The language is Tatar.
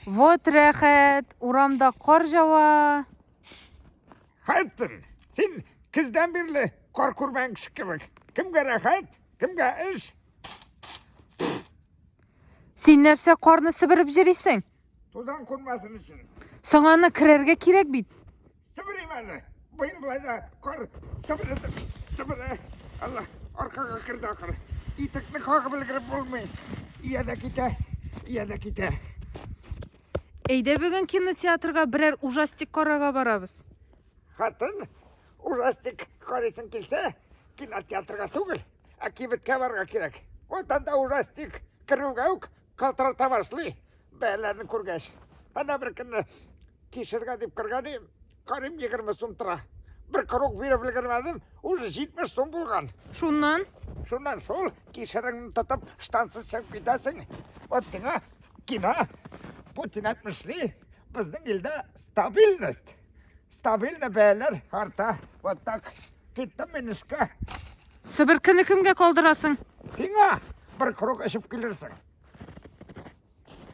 Вот рәхәт, урамда кар җава. Хатын, син көздән бирле кар күрмәгән кеше кебек. Кемгә рәхәт, кемгә эш? Син нәрсә карны себереп җөрисең? Тузан кунмасын өчен. Соң аны керергә кирәк бит. Сыбырыйм әле. Быел болай да кар сыбырды, сыбыры. Алла, аркага керде ахыры. Итекне кагып өлгереп булмый. Ия дә китә, ия дә китә. Әйдә бүген кинотеатрга берәр ужастик карарга барабыз. Хатын, ужастик карыйсың килсә, кинотеатрга түгел, ә кибеткә барырга кирәк. Вот анда ужастик керүгә үк калтырата башлый, бәяләрне күргәч. Әнә бер көнне Кишергә дип кергән идем, карыйм 20 сум тора. Бер круг биреп өлгермәдем, уже 70 сум булган. Шуннан? Шуннан шул кишереңне тотып, штансыз чыгып китәсең. Вот сиңа кино. Путин әйтмешли, безнең илдә стабильность. Стабильно бәяләр арта. Вот так. Киттем мин эшкә. Себеркене кемгә калдырасың? Сиңа бер круг эчеп килерсең.